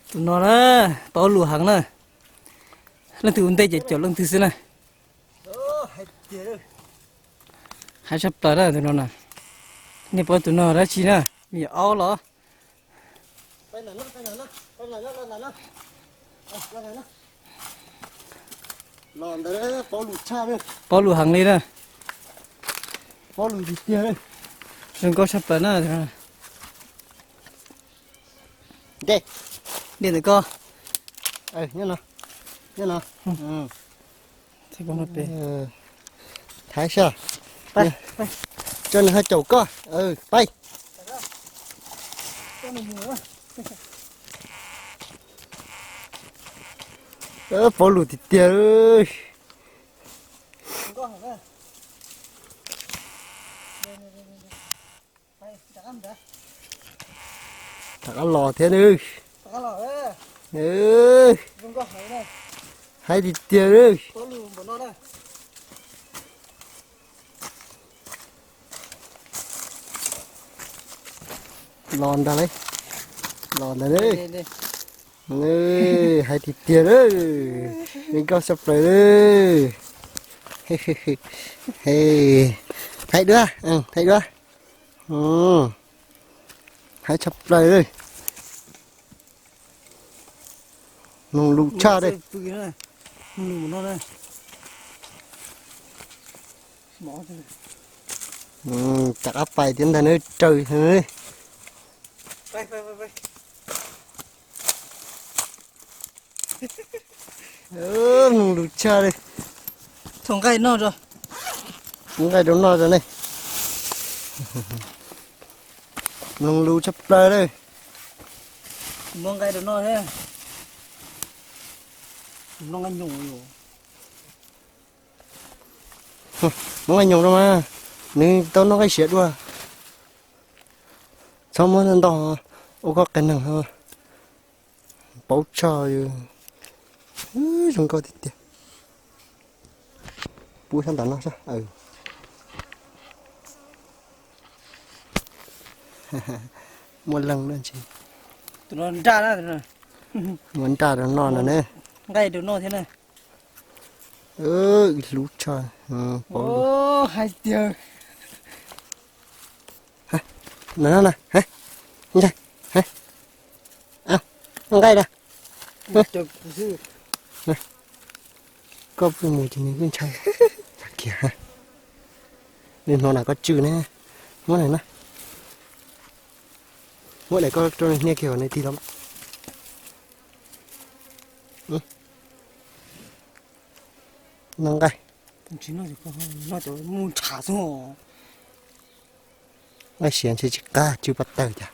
Tus no na, paub lus heev na. Leej twg ua ntej ces caum leej twg xwb na. Haib tshaj plaws na tus no na. Nej paub tus no dab tsi na? Me nyuam aub los? Paub lus heev li na. Zoo nkauj tshaj plaws na. Dej ntawm koj. Thaiv sab, coj nws ho caum koj. Pais. Paub lus tiag tiag. Rov qab los thiab nawb. Haib tiag tiag. Los ntag lauj, los ntag lauj. Haib tiag tiag lauj, zoo nkauj tshaj plaws lauj. Haib duab, haib duab. Haib tshaj plaws lauj. Mloog lus tshaj dej. Rov qab pais thiab ntag nawb, raws. Mloog lus tshaj li. Thov nqaij noj, nqaij rau noj rau ne. Mloog lus tshaj plaws li. Muab nqaij rau noj thiab. Noj nqaij nyoos. Muab nqaij nyoos rau mas, nws tau noj nqaij siav dua. Txhob muab ntau, ua koj qias neeg. Paub tshaj, zoo nkauj tiag tiag. Pub sab nram no sab. Muaj leej na ntsis. Tus no nraj na. Muab nraj rau noj no ne. Nqaij rau noj thiab na. Ib hlub tshaj. Paub lus. Hais tias no no na. Nqaij da. Koj pheej mus ces nws yeej ntshai. Kiag, nws hnov na koj tsw ne. Muab na, muab daim koj rau nws hnia kiag kom nws tig los. No nqaij. Nqaij siav ntshe tsis qab, tsw paj tawm cas.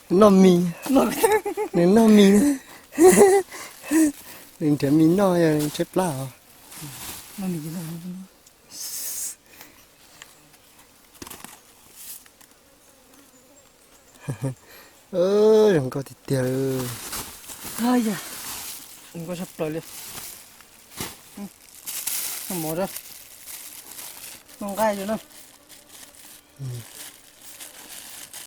Noj mis, nws noj mis na. Nws nrhiav mis noj, tshaib plab os. Zoo nkauj tiag tiag. Zoo nkauj tshaj plaws li. Noj mov, noj nqaij na.